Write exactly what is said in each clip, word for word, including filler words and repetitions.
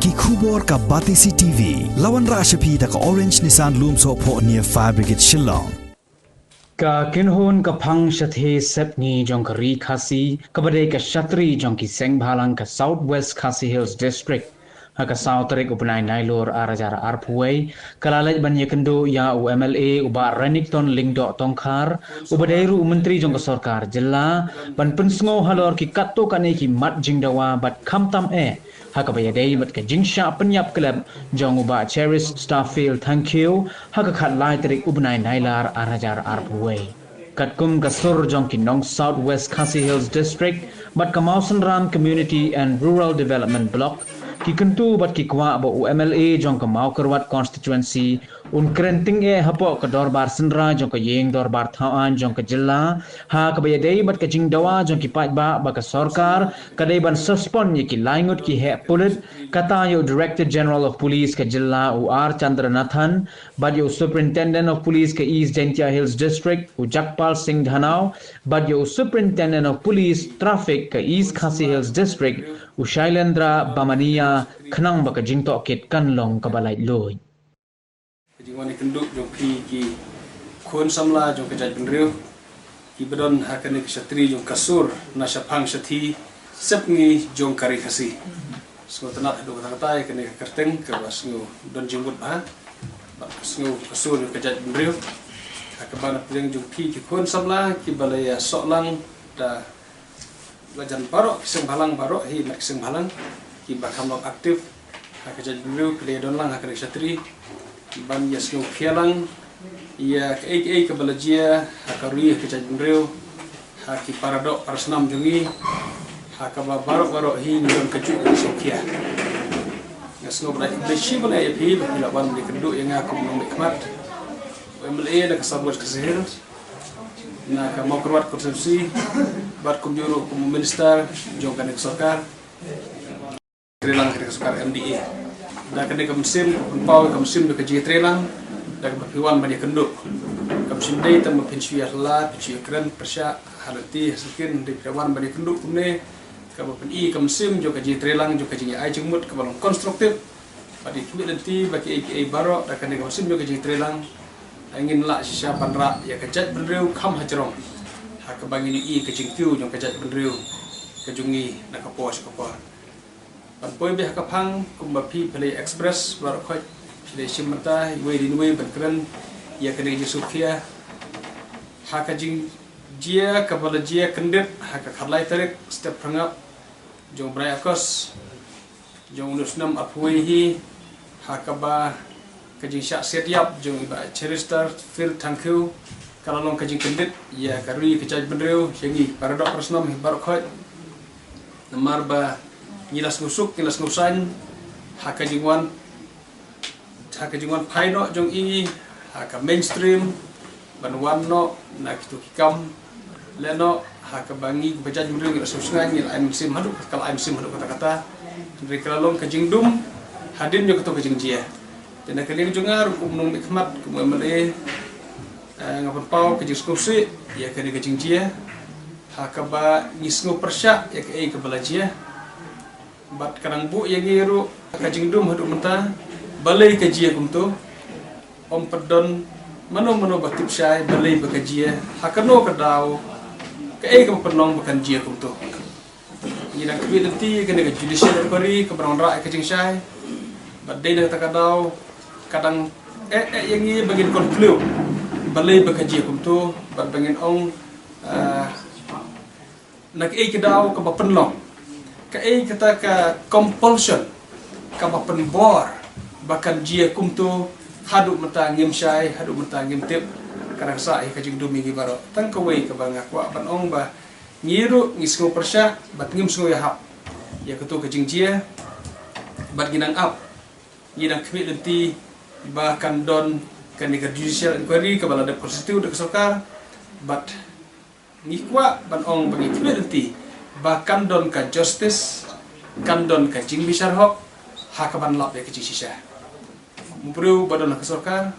Ki khubor ka Batesi T V. La wanrah sha phi da ka Orange Nissan Lumsohphoh near Fire Brigade Shillong. Ka kynhun ka phang shathie sepngi jong ka Ri Khasi kaba dei ka shatri jong ki seng bhalang ka South West Khasi Hills District, ha ka saw tarik u bnai Nailur ar hajar arphew wei, ka la leit ban ïakynduh ïa u M L A u Bah Renikton Lyngdoh Tongkhar, uba dei ruh u myntri jong ka sorkar jylla, ban pynsngew halor ki katto katne ki mat jingdawa bad khamtam eh ha kaba ïadei bad ka jingshah pynïap klep jong u Bah Cherish Starfield Thangkhiew ha ka khatlai tarik u bnai Nailur ar hajar arphew wei. Katkum ka sur jong ki nong South West Khasi Hills District bad ka Mawsynram Community and Rural Development Block, ki kyntu bad ki kwah ba u M L A jong ka Mawkyrwat Constituency un kren tyngeh hapoh ka dorbar synrai jong ka ïing dorbar thaw aiñ jong ka jylla ha kaba ïadei bad ka jingdawa jong ki paidbah ba ka sorkar ka dei ban suspend ïa ki lai ngut ki heh pulit, kata ïa u Director General of Police ka jylla u R Chandranathan, bad ïa u Superintendent of Police ka East Jaintia Hills District u Jagpal Singh Dhanoa, bad ïa u Superintendent of Police Traffic ka East Khasi Hills District u Shailendra Bamania, khnang ba ka jingtohkit kan long kaba laitluid. Ka jingwan ïakynduh jong phi ki khun samla jong ka jaitbynriew kiba don ha kane ka shatri jong ka sur na shaphang shathie sepngi jong ka Ri Khasi. Sngewtynnat haduh katta katta ïa kane ka kyrteng kaba sngew don jingmut bha bad ka sngew ka sur jong ka jaitbynriew. Ha kaba na pdeng jong phi ki khun samla kiba la ïasoh lang da la jan baroh ki seng bhalang, baroh hi mat ki seng bhalang kiba kham long active ha ka jaitbynriew, ki la ïadon lang ha kane ka shatri ban ïasngewkhia lang ïa kaei kaei kaba la jia ha ka ri, ha ka jaitbynriew, ha ki paradoh parasnam jong ngi, ha kaba baroh baroh hi ngi don kajuh ka sngewkhia. Nga sngew ba dei shi bnai ïa phi ba phi la wan ban ïakynduh ïa nga kum u nongmihkhmat, u M L A na ka South West Khasi Hills, na ka Mawkyrwat Constituency, bad kumjuh ruh kum u minister jong kane ka sorkar, trelang kane ka sorkar M D A. Da kane ka mynsiem, pynpaw ka mynsiem jong ka jingtrelang, da kaba phi wan ban ïakynduh. Kam shym dei tang ba phin shu ïa la, phin shu ïa kren pyrshah ha lynti ha sngewsih, dei phi wan ban ïakynduh kumne, kaba pyni ka mynsiem jong ka jingtrelang, jong ka jingïa ai jingmut kaba long constructive. Bad ïa khmih lynti ba kiei kiei baroh da kane ka mynsiem jong ka jingtrelang, ngin lah shisha ban rah ïa ka jaitbynriew kham hajrong, ha kaba ngin ïohi ka jingkiew jong ka jaitbynriew ka jong ngi na ka por sha ka por. Ban poi beit ha ka phang, kumba phi phi la express baroh khoit, phi la shim bynta iwei din iwei ban kren ïa kane ka jingsngewkhia ha ka jingjia kaba la jia kyndit ha ka khatlai tarik step phyrngap jong u bnai August jong une u snem arphew wei hi, ha kaba ka jingshah siat ïap jong i Bah Cherister Phil Thangkhiew ka la long ka jingkyndit ïa ka ri, ka jaitbynriew, ïa ngi paradoh parasnam hi baroh khoit. Namar ba ngi la sngewsuk, ngi la sngewsaiñ ha ka jingwan, ha ka jingwan phai noh jong i ha ka mainstream, ban wan noh na kito ki kam lehnoh ha kaba ngi ba jaitbynriew ngi la sngewsngew, ngi la ai mynsiem haduh, ka la ai mynsiem haduh katta katta. Hynrei ka la long ka jingdum hadien jong kato ka jingjia. Te na ka liang jong nga ruh kum u nongmihkhmat, kum u M L A, eh, nga pynpaw ka jingsngewsih ïa kane ka jingjia, ha kaba ngi sngew pyrshah ïa kaei kaba la jia. Bad ka nang buh ïa ngi ruh ka jingdum haduh mynta, balei ka jia kumto. Ym pat don mano mano ba tip shai balei ba ka jia, ha kano ka daw, kaei kaba pynlong ba kan jia kumto. Ngi dang khmih lynti ïa kane ka judicial inquiry kaba wanrah ïa ka jingshai. Bad dei na kata ka daw ka dang eh eh ïa ngi ba ngin conclude balei ba ka jia kumto, bad ba ngin ong, ah, na kaei ka daw kaba pynlong, kaei kata ka compulsion kaba pynbor ba kan jia kumto, haduh mynta ngim shai, haduh mynta ngim tip. Ka dang sah ïa ka jingdum ïa ngi baroh. Tang kawei kaba nga kwah ban ong ba ngi ruh ngi sngew pyrshah bad ngim sngew ïahap ïa kato ka jingjia, bad ngi nang ap, ngi dang khmih lynti ba kan don kane ka judicial inquiry kaba la dep constitute da ka sorkar, bad ngi kwah ban ong ba ngi khmih lynti ba kan don ka justice, kan don ka jingbishar hok ha kaban lap ïa ka jingshisha. U briew ba don ha ka sorkar,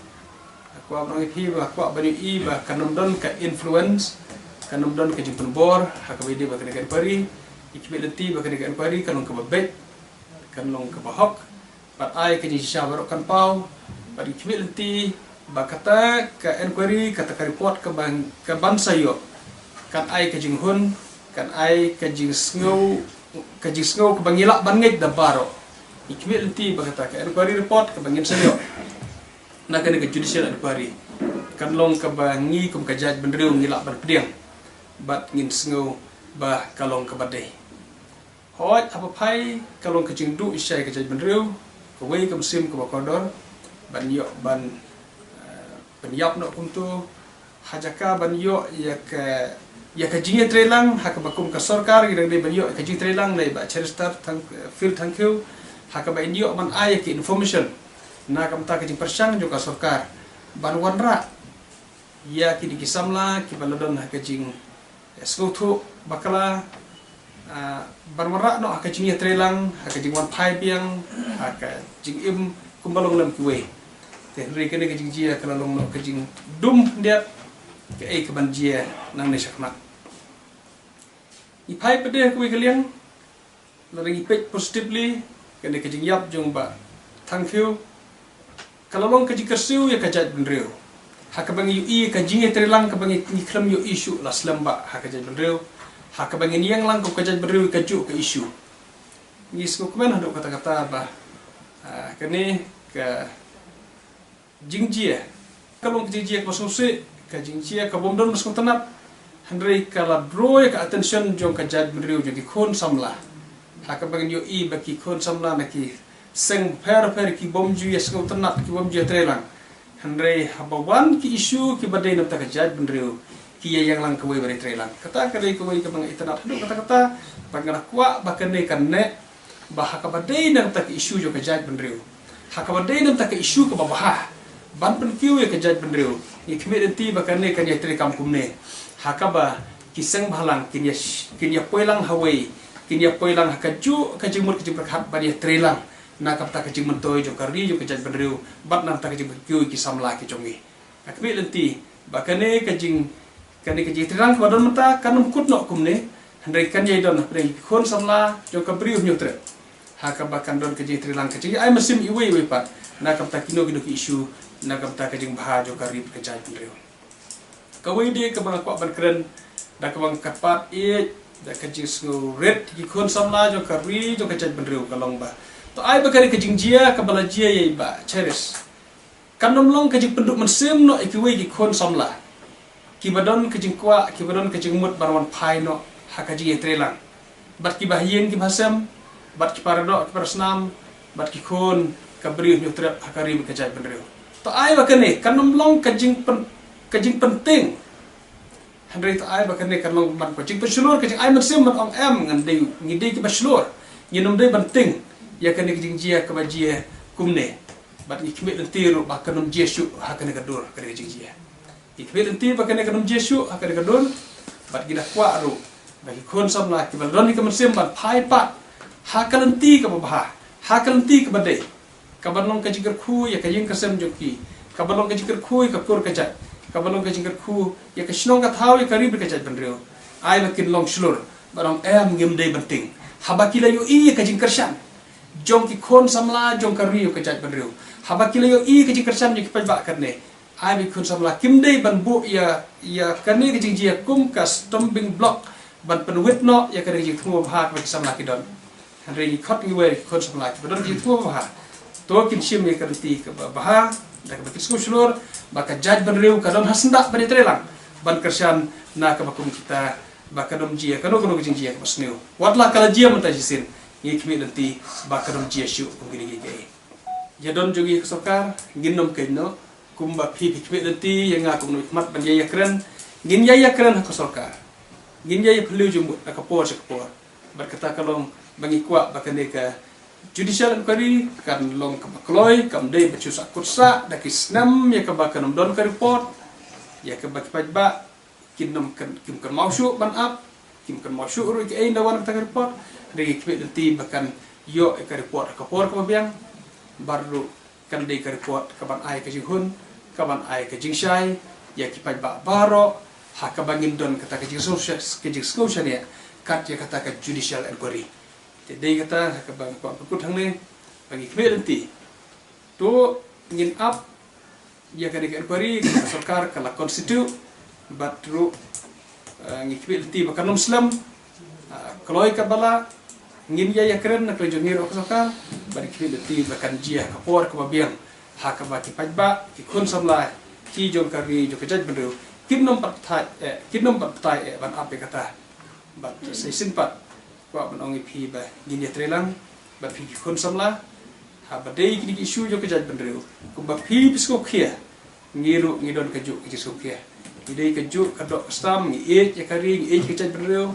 nga kwah ban ong ïa phi ba nga kwah ban ïohi ba kan ym don ka influence, kan ym don ka jingpynbor ha kaba ïadei bad kane ka inquiry. Ngi khmih lynti ba kane ka inquiry kan long kaba beit, kan long kaba hok, Bad ai ka jingshisha baroh kan paw, bad ngi khmih lynti ba kata ka inquiry, kata ka report ka ban, ka ban sa ïoh, kan ai ka jinghun, kan ai ka jingsngew, ka jingsngew kaba ngi lah ban ngeit da baroh. Ngi khmih lynti ba kata ka inquiry report kaba ngin sa ïoh na kane ka judicial inquiry kan long kaba ngi kum ka jaitbynriew ngi lah ban pdiang bad ngin sngew ba ka long kaba dei. Hooid, haba phai ka long ka jingduh shai ka jaitbynriew, kawei ka mynsiem kaba kordor ban ïoh ban, eh, ban ïap noh kumto, ha jaka ban ïoh ïa ka, ïa ka jingïatreilang ha kaba kum ka sorkar ngi dang dei ban ïoh ïa ka jingïatreilang na i Bah Cherister Thang, Phil Thangkhiew, ha kaba in ïoh ban ai ïa ka information na ka bynta ka jingpyrshang jong ka sorkar ban wanrah ïa kine ki samla kiba la don ha ka jing, eh, sngewthuh bakla, ah, ban wanrah noh ha ka jingïatreilang, ha ka jingwan phai biang, ha ka jingim kumba long lem kiwei. Te hynrei kane ka jingjia ka la long noh ka jingdum khyndiat kaei kaban jia nangne shakhmat. Ngi phai pat de ha kawei ka liang, lada ngi peit positively, kane ka jingïap jong Bah Thangkhiew ka la long ka jingkyrsiew ïa ka jaitbynriew. Ha kaba ngi ïohi ka jingïatreilang kaba ngi, ngi khlem ïohi shuh la slem bah ha ka jaitbynriew, ha kaba ngin ïeng lang kum ka jaitbynriew ïa kajuh ka issue. Ngi sngewkmen haduh katta katta ba, ah, kane ka jingjia ka long ka jingjia kaba sngewsih, ka jingjia ka bym don ba sngewtynnat, hynrei ka la draw ïa ka attention jong ka jaitbynriew, jong ki khun samla. Ha kaba ngin ïohi ba ki khun samla na ki seng bapher bapher ki bym ju ïa sngewtynnat, ki bym ju ïatreilang. Hynrei haba wan ki issue kiba dei na bynta ka jaitbynriew, ki ïa ïeng lang kawei ban ïatreilang. Kata ka dei kawei kaba nga itynnat haduh katta katta, bad nga da kwah ba kane kan neh ba ha kaba dei na bynta ka issue jong ka jaitbynriew, ha kaba dei na bynta ka issue kaba bha ban pynkiew ïa ka jaitbynriew, ngi khmih lynti ba kane kan ïai treikam kumne. Ha kaba ki seng bhalang kin ïa, kin ïa poi lang ha wei, kin ïa poi lang ha kajuh ka jingmut ka jingpyrkhat ban ïatreilang na ka bynta ka jingmyntoi jong ka ri jong ka jaitbynriew bad na ka bynta ka jingpynkiew ïa ki samla ki jong ngi. Nga khmih lynti ba kane ka jing, kane ka jingïatreilang kaba don mynta kan ym kut noh kumne, hynrei kan ïai don hapdeng ki khun samla jong ka Bri u Hynñiewtrep, ha kaba kan don ka jingïatreilang, ka jingïai mynsiem iwei iwei pat na ka bynta kino kino ki issue, na ka bynta ka jingbha jong ka ri bad ka jaitbynriew. Kawei de kaba nga kwah ban kren, da kaba nga kyrpad ïeit, da ka jingsngewrit ki khun samla jong ka ri jong ka jaitbynriew ka long ba, to ai ba kane ka jingjia kaba la jia ïa i Bah Cherister kan ym long ka jingpynduh mynsiem noh ïa kiwei ki khun samla kiba don ka jingkwah, kiba don ka jingmut ban wan phai noh ha ka jingïatreilang bad kiba ha ïing kiba ha sem, bad ki para doh ki para snam, bad ki khun ka Bri u Hynñiewtrep ha ka ri bad ka jaitbynriew. To ai ba kane kan ym long ka jingpyn, ka jingpynting. Hynrei to ai ba kane kan long ban ka jingpynshlur, ka jingai mynsiem ban ong em, ngan dei, ngi dei kiba shlur, ngin ym dei ban ting ïa kane ka jingjia kaba jia kumne. Bad ngi khmih lynti ruh ba kan ym jia shuh ha kane ka dur, kane ka jingjia. Ngi khmih lynti ba kane kan ym jia shuh ha kane ka dur. Bad ngi da kwah ruh ba ki khun samla kiba la don ïa ka mynsiem ban phai pat ha ka lynti kaba bha, ha ka lynti kaba dei, kaban long ka jingkyrkhu ïa ka ïing ka sem jong ki, kaban long ka jingkyrkhu ïa ka kur ka jait, kaban long ka jingkyrkhu ïa ka shnong ka thaw, ïa ka ri bad ka jaitbynriew, ai ba kin long shlur ban ong em, ngim dei ban ting. Haba ki la ïohi ïa ka jingkyrshan jong ki khun samla jong ka ri ka jaitbynriew, haba ki la ïohi ïa ka jingkyrshan jong ki paidbah katne, ai ba ki khun samla kim dei ban buh ïa, ïa kane ka jingjia kum ka stumbling block ban pynwit noh ïa kane ka jingthmu babha kaba ki samla ki don. Hynrei ngi khot ngi wer ïa ki khun samla kiba don ka jingthmu babha, to kin shim ïa ka lynti kaba bha, da kaba kin sngewshlur ba ka jaitbynriew ka don ha syndah ban ïatreilang, ban kyrshan na kaba kum kita, ba kan ym jia kano kano ka jingjia kaba sniew. Wat la ka la jia mynta shisien, ngi khmih lynti ba kan ym jia shuh kum kine kiei kiei. Ïa don jong ngi ka sorkar, ngin ym kynnoh kumba phi phi khmih lynti ïa nga kum u nongmihkhmat ban ïa ïakren. Ngin ïa ïakren ha ka sorkar, ngin ïa ïaphylliew jingmut na ka por sha ka por. Bad kata ka long ba ngi kwah ba kane ka judicial inquiry kan long kaba kloi, kam dei ba shu sahkut sah da ki snem ïa kaba kan ym don ka report, ïa kaba ki paidbah kin ym kyn, kim kynmaw shuh ban ap, kim kynmaw shuh ruh ïa kaei ba wan ha kata ka report. Hynrei ngi khmih lynti ba kan ïoh ïa ka report ha ka por kaba biang, bad ruh kan dei ka report kaban ai ka jinghun, kaban ai ka jingshai ïa ki paidbah baroh, ha kaba ngin don kata ka jingsngew, ka jingsngew shaniah kat ïa kata ka judicial inquiry. Te dei kata ha kaba nga kwah pynkut hangne. Ngi khmih lynti. To ngin ap ïa ka dei ka inquiry ka sorkar ka la constitute, bad ruh, eh, ngi khmih lynti ba kan ym slem, eh, kloi kaba la, ngin ïa ïakren na ka liang jong ngi ruh ka sorkar, bad ngi khmih lynti ba kan jia ha ka por kaba biang, ha kaba ki paidbah, ki khun samla, ki jong ka ri, jong ka jaitbynriew, kin ym pat batai, eh, kin ym pat batai, eh, ban ap ïa kata. Bad sa shisien pat, kwah ban ong ïa phi ba ngin ïatrei lang bad phi ki khun samla, haba dei kine ki issue jong ka jaitbynriew, kumba phi phi sngewkhia, ngi ruh ngi don kajuh ka jingsngewkhia. Ngi dei kajuh ka doh ka stam, ngi ïeit ïa ka ri, ngi ïeit ïa ka jaitbynriew.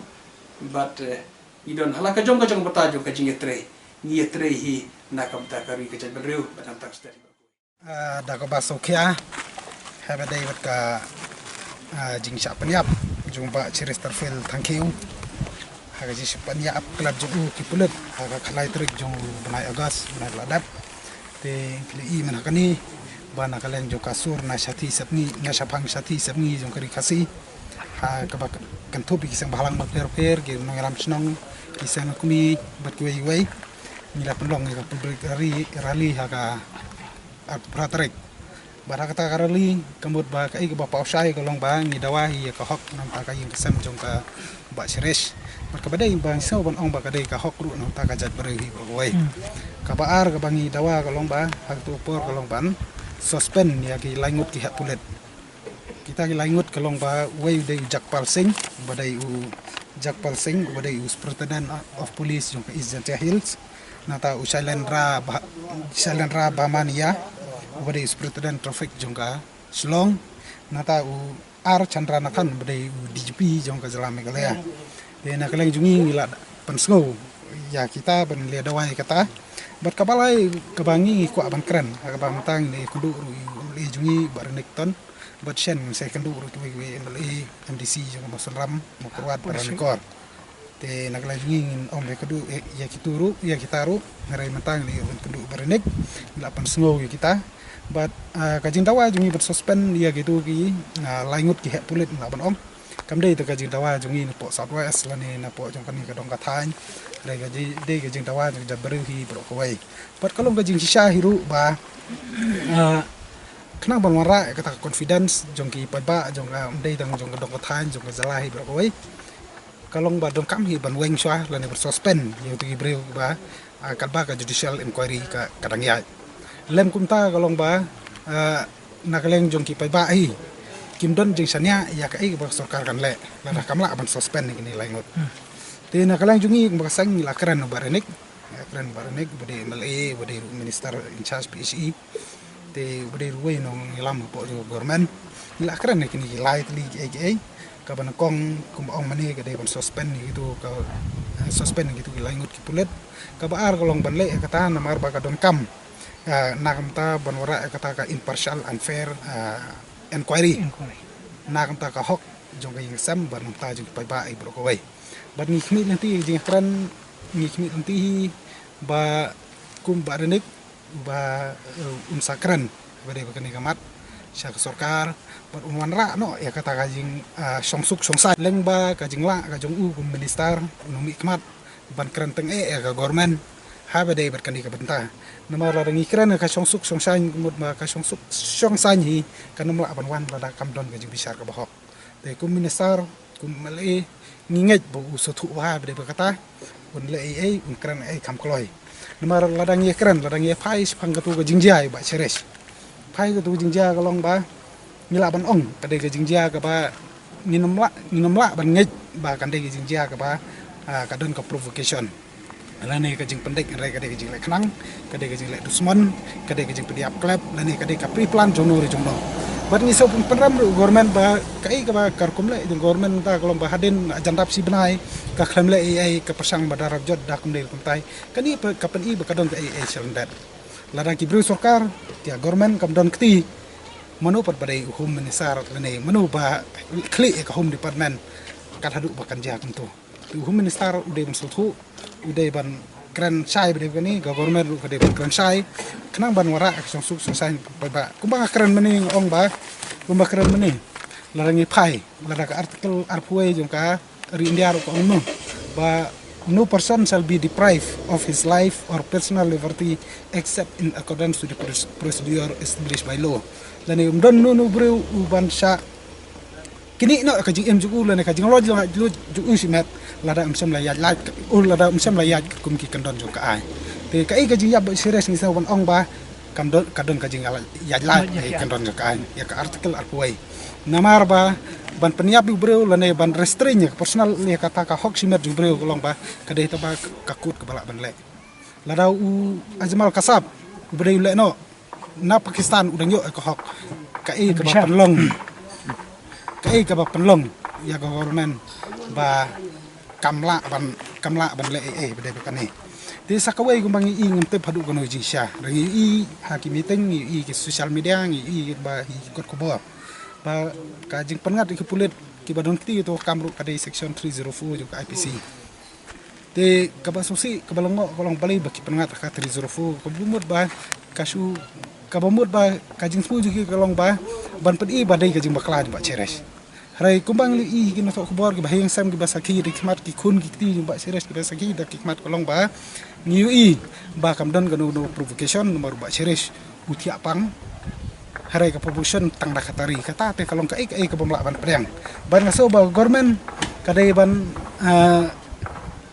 Bad, eh, ngi don ha la ka jong ka jong bynta jong ka jingïatrei. Ngi ïatrei hi na ka bynta ka ri, ka jaitbynriew bad na ka bynta ka state. Ah, da kaba sngewkhia haba dei bad ka, ah, jingshah pynïap jong Bah Cheristerfield Thangkhiew ha ka jingshah pynïap khlem jong u ki pulit ha ka khatlai tarik jong u bnai August bnai ba la dep. Te ngi la ïohi mynta ha kane ba na ka liang jong ka sur na shathie sepngi, na shaphang shathie sepngi jong ka ri Khasi, ha kaba kynthup ïa ki seng bhalang bapher bapher, ki nongïalam shnong, ki seng kmie bad kiwei kiwei, ngi la pynlong ïa ka public rally, rally ha ka arphew phra tarik. Bad ha kata ka rally ka mut ba kaei kaba paw shai ka long ba ngi dawa hi ïa ka hok na ka bynta ka ïing ka sem jong ka Bah Cheris. Bad kaba dei ba ngi sngew ban ong ba ka dei ka hok ruh na ka bynta ka jaitbynriew hi baroh kawei. Kaba ar kaba ngi dawa ka long ba ha katei ka por ka long ban suspend ïa ki lai ngut ki heh pulit. Kita ki lai ngut ka long ba uwei u dei u Jagpal Singh, uba dei u Jagpal Singh, uba dei u Superintendent of Police jong ka East Jaintia Hills. Nangta u Shailendra Bah-, Shailendra Bahmania, uba dei u Superintendent Traffic jong ka Shillong. Nangta u R Chandranathan, uba dei u D G P jong ka jylla Meghalaya. Te na ka liang jong ngi ngi la pynsngew ïa kita ban leh dawa ïa kata. Bad kaba lai kaba ngi ngi kwah ban kren, ha kaba mynta ngi la ïakynduh ruh ïa u M L A jong ngi Bah Rynnick Tun. Bad shen ngin sa ïakynduh ruh ïa kiwei kiwei M L A, M D C jong ka Mawsynram, Mawkyrwat bad Ranikor. Te na ka liang jong ngi ngin ym ïakynduh ïa, ïa kito ruh, ïa kita ruh, hynrei mynta ngi la ïakynduh Bah Rynnick, ngi la pynsngew ïa kita. Bad, ah, ka jingdawa jong ngi ban suspend ïa kito ki, ah, lai ngut ki heh pulit ngi lah ban ong. Kam dei tang ka jingdawa jong ngi napoh South West lane napoh jong kane ka dong ka thaiñ. Hynrei ka ji-, dei ka jingdawa jong ka jaitbynriew hi baroh kawei. Bad ka long ka jingshisha hi ruh ba, ah, khnang ban wanrah ïa kata ka confidence jong ki paidbah, jong ka, ym dei tang jong ka dong ka thaiñ, jong ka jylla hi baroh kawei. Ka long ba donkam hi ban weng shuwa lane ban suspend ïa kito ki briew ba, ah, katba ka judicial inquiry ka, ka dang ïaid. Lem kumta ka long ba, ah, na ka liang jong ki paidbah hi kim don jingshaniah ïa kaei kaba ka sorkar kan leh lada kam lah ban suspend ïa kine lai ngut. Te na ka liang jong ngi kumba ka seng ngi la kren u Bah Rynnick, ngi la kren u Bah Rynnick, uba dei M L A, uba dei ruh minister in charge P H E. Te uba dei ruh uwei u nongïalam hapoh jong ka government. Ngi la kren ïa kine ki lai tylli kiei kiei. Kaba nyngkong kumba ong mynne ka dei ban suspend ïa kito ka, eh, suspend ïa kito ki lai ngut ki pulit. Kaba ar ka long ban leh ïa kata namar ba ka donkam, eh, na ka bynta ban wanrah ïa kata ka impartial and fair, eh, inquiry. Inquiry. Na ka bynta ka hok jong ka ïing sem bad na ka bynta jong ki paidbah hi baroh kawei. Bad ngi khmih lynti jingkren, ngi khmih lynti hi ba kum Bah Rynnick ba, eh, un sa kren ba dei ba kane ka mat sha ka sorkar bad un wanrah noh ïa kata ka jing, ah, shongsuk shongsaiñ lyngba ka jinglah ka jong u kum minister, un ym mih khmat ban kren tang eh ïa ka government haba dei bad kane ka bynta. Namar lada ngi kren ïa ka shongsuk shongsaiñ, ka mut ba ka shongsuk shongsaiñ hi kan ym lah ban wan lada kam don ka jingbishar kaba hok. Te kum minister, kum M L A, ngi ngeit ba u sngewthuh bha ba dei ba kata, un leh ei ei, un kren ei ei kham kloi. Namar lada ngi kren, lada ngi phai shaphang kato ka jingjia ïa u Bah Cheris. Phai kato ka jingjia ka long ba ngi lah ban ong ka dei ka jingjia kaba ngin ym lah, ngin ym lah ban ngeit ba kan dei ka jingjia kaba, ah, ka don ka provocation lane ka jingpyndik, hynrei ka dei ka jingleh khnang, ka dei ka jingleh dusmon, ka dei ka jingpynïap klep, lane ka dei ka pre-plan jong no re jong no. Bad ngi sngewpynrem ruh government ba kaei kaba ka rukom leh jong government mynta ka long ba hadien la jan dap shi bnai ka khlem leh ei ei, ka pyrshang ba da rap jot da kumne kumtai. Kane ka pyni ba ka don kaei ei shalyndet. Lada ki briew sorkar, ki government kam don kti, mano pat ba dei u Home Minister lane mano ba khlieh ïa ka Home Department kat haduh ba kan jia kumto. Te u Home Minister u dei ban sngewthuh, u dei ban kren shai ba dei kane, ka government ruh ka dei ban kren shai khnang ban wanrah ka shongsuk shongsaiñ paidbah. Kumba nga kren mynne nga ong ba, kumba kren mynne, lada ngi phai, lada ka Article arphew wei jong ka ri India ruh ka ong noh ba No person shall be deprived of his life or personal liberty except in accordance with the pres- procedure established by law. Lane ym don uno uno u briew u ban shah knieh noh ka jingim jong u lane ka jinglong jong u shimet lada ym shym la ïaid lait, u lada ym shym la ïaid kum ki kyndon jong ka aiñ. Te kaei ka jingïap ba serious ngi sngewbha ban ong ba ka don, ka don ka jingïaid lait ïa ki kyndon jong ka aiñ, ïa ka article arphew wei. Namar ba ban pynïap ïa u briew lane ban restrain ïa ka personal, ïa kata ka hok shimet jong u briew ka long ba ka dei tang ba ka court kaba lah ban leh. Lada u Ajmal Kasab u ba dei u leh noh, na Pakistan u dang ïoh ïa ka hok. Kaei kaba pynlong, kaei kaba pynlong ïa ka government ba kam lah ban, kam lah ban leh ei ei ba dei ba kane. Te sa kawei kumba ngi i, ngam tip haduh kano jingshisha. Ngi i ha ki meeting, ngi i ki social media, ngi i ba ki kot khubor ba ka jingpyngngad ïa ki pulit kiba don kti to kam ruh ka dei section three zero four jong ka I P C. Te kaba sngewsih kaba lyngngoh ka long balei ba ki pyngngad ha ka three zero four, kaba mut ba ka shu, kaba mut ba ka jingsngew jong ki ka long ba ban pyni ba dei ka jingbakla jong Bah Cherish. Hynrei kumba ngi i ki nongthoh khubor kiba ha ïing sem kiba sakhi da ki khmat ki khun ki kti jong Bah Cherish kiba sakhi da ki khmat ka long ba ngi ïohi ba kam don kano kano provocation namar u Bah Cherish u thiah pang. Hynrei ka provocation tang da ka tari, kata te ka long kaei kaei ka bym lah ban pdiang. Bad nga sngew ba government ka dei ban, ah,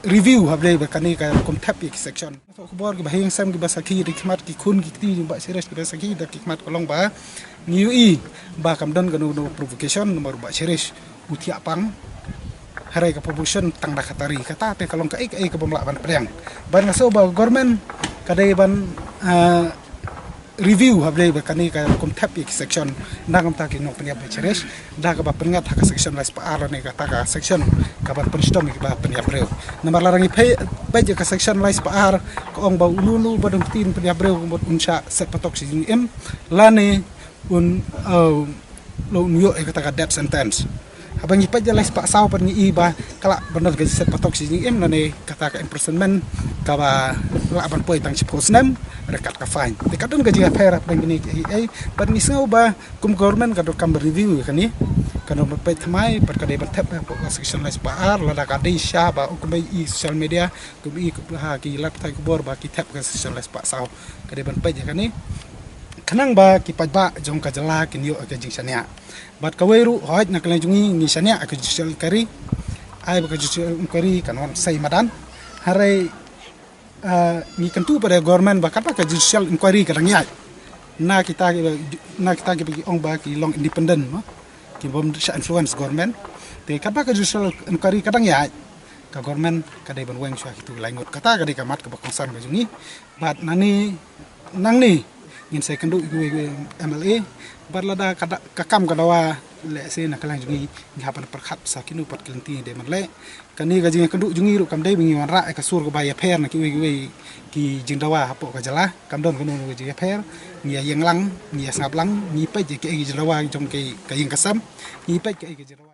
review haba dei ba kane ka kum thep ïa ki section. Nongthoh khubor kiba ha ïing sem kiba sakhi da ki khmat ki khun ki kti jong Bah Cherish kiba sakhi da ki khmat ka long ba ngi ïohi ba kam don kano kano provocation namar u Bah Cherish u thiah pang. Hynrei ka provocation tang da ka tari, kata te ka long kaei kaei ka bym lah ban pdiang. Bad nga sngew ba government ka dei ban, ah, review haba dei ba kane ka kum thep ïa ki section na ka bynta ki nongpynïap Bah Cherish, da kaba pyngngad ha ka section lai spah ar lane kata ka section kaban pynshitom ïa kiba pynïap briew. Namar lada ngi peit, peit ïa ka section lai spah ar ka ong ba uno uno uba don kti ban pynïap briew ka mut un shah set patok shi jingim lane un, uh, la un ïoh ïa kata ka death sentence. Haba ngi peit ïa lai spah saw pat ngi i ba ka lah ban don ka set patok shi jingim lane kata ka imprisonment kaba lah ban poi tang shiphew snem ryngkat ka fine. Te ka don ka jingïapher hapdeng kine kiei kiei, bad ngi sngew ba kum government ka donkam ban review ïa kane, ka donkam ban peit thymmai bad ka dei ban thep hapoh ka section lai spah ar, lada ka dei shisha ba u kumba i social media, kum i ha ki lad pathai khubor ba ki thep ka section lai spah saw, ka dei ban peit ïa kane. Khnang ba ki paidbah jong ka jylla kin ïoh ka jingshaniah. Bad kawei ruh, hooid na ka liang jong ngi ngi shaniah ka judicial inquiry. Ai ba ka judicial inquiry kan wan sei madan. Hynrei, ah, ngi kyntu pat ïa ka government ba katba ka judicial inquiry ka dang ïaid, na kita ki, na kita kiba ki ong ba ki long independent, mo, ki bym shah influence government. Te katba ka judicial inquiry ka dang ïaid, ka government ka dei ban weng shuwa kitu ki lai ngut. Kata ka dei ka mat kaba kongsan ka jong ngi. Bad nangne, nangne ngin sa ïakynduh ïa kiwei kiwei M L A. Bad lada ka da-, ka kam ka dawa, lehse na ka liang jong ngi ngi hap ban pyrkhat sa kino pat ki lynti dei ban leh. Kane ka jingïakynduh jong ngi ruh kam dei ba ngi wanrah ïa ka sur kaba ïapher na kiwei kiwei ki jingdawa hapoh ka jylla. Kam don kano kano ka jingïapher. Ngi ïa ïeng lang, ngi ïa sngap lang, ngi peit ïa kiei ki jingdawa jong ka, ka ïing ka sem. Ngi peit kiei ki jingdawa.